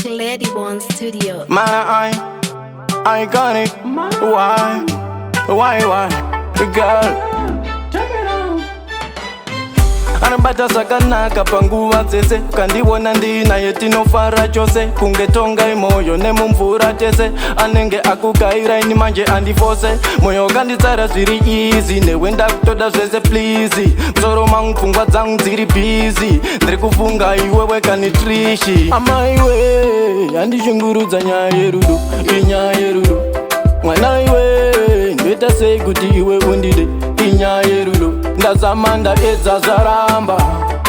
Lady One Studio. Man, I got it. Why, why, girl? Anobata zvakanaka panguva dzese. Kandiona ndinaye tinofara chose, kunge tongai moyo nemumvura tese. Anenge akugaira ini manje andifose. Moyo wakanditsara zviri easy, newe ndakutoda zvese, please. Musoro mangu pfungwa dzangu dziri busy, ndiri kufunga iwewe kani, Trishi. Amaiwe, yandishungurudza nyaya yerudo, inyaya yerudo. Mwana iwe, ndoita sei kuti iwe undide? Inyaya yerudo. Ndazama, ndaedza, zvaramba.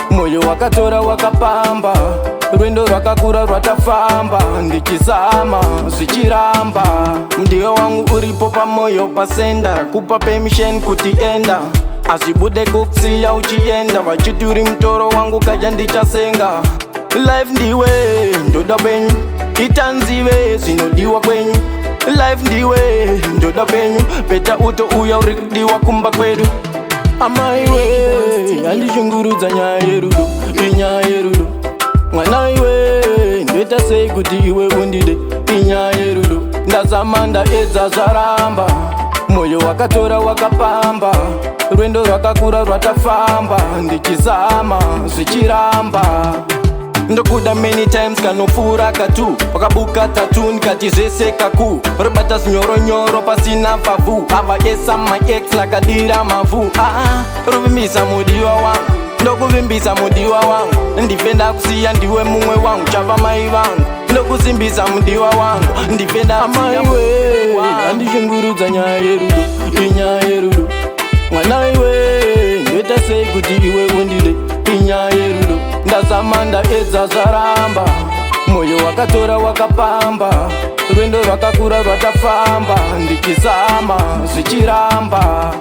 Mwoyo wakatora wakapamba, rwendo rwakakura rwatafamba, ndichizama zvichiramba. Ndiwe wangu uripo pamwoyo pasenda, kupa permission kuti enda, azvibude kukusiya uchienda. Vachiti uri mutoro wangu kaja ndichasenga. Life ndiwe, ndoda penyu, itanzive zvinodiwa kwenyu. Life ndiwe, ndoda penyu, better uto uya uri kudiwa kumba kwedu. Amaiwe, yandishungurudza nyaya yerudo, inyaya yerudo. Mwana iwe, ndoita sei kuti iwe undide? Inyaya yerudo. Ndazama, ndaedza, zvaramba. Mwoyo wakatora wakapamba, rwendo rwakakura rwatafamba, ndichizama zvichiramba. Ndokuda many times kanopfuura katu. Wakabuka tatu ndikati zvese kaku robata zinyoronyoro pasina pavhu. Ava esa my ex lakadira mavhu. Ah, ruvimbisa mudiwa wangu, ndokuvimbisa mudiwa wangu, ndife ndakusiya, ndiwe mumwe wangu, chava mai vangu. Ndokusimbisa mudiwa wangu, ndife ndamaiwe. Andishungurudza nyaya yerudo, inyaya yerudo. Mwana iwe, ndoita sei kuti iwe undide? Inyaya yerudo. Ndazama, ndaedza, zvaramba. Mwoyo wakatora wakapamba, rwendo rwakakura rwatafamba, ndichizama zvichiramba.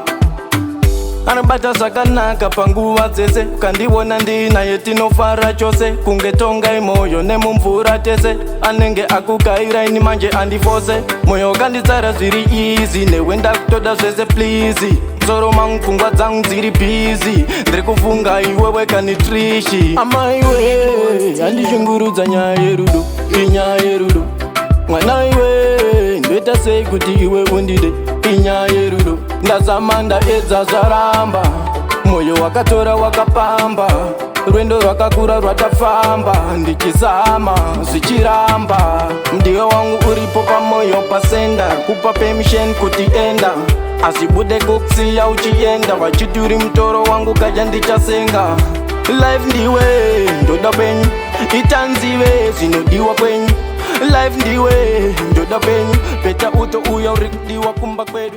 Anobata zvakanaka panguva dzese. Kandiona ndinaye tinofara chose, kunge tongai moyo nemumvura tese. Anenge akugaira ini manje andifose. Moyo wakanditsara zviri easy, newe ndakutoda zvese, please. Musoro mangu pfungwa dzangu dziri busy, ndiri kufunga iwewe kani, Trishi. Amaiwe, yandishungurudza nyaya yerudo, inyaya yerudo. Mwana iwe, ndoita sei kuti iwe undide? Inyaya yerudo. Ndazama, ndaedza, zvaramba. Mwoyo wakatora wakapamba, rwendo rwakakura rwatafamba, ndichizama zvichiramba. Ndiwe wangu uripo pamwoyo pasenda, kupa permission kuti enda, azvibude kukusiya uchienda. Vachiti uri mutoro wangu kaja ndichasenga. Life ndiwe, ndoda penyu, itanzive zvinodiwa kwenyu. Life ndiwe, ndoda penyu, better uto uya uri kudiwa kumba kwedu.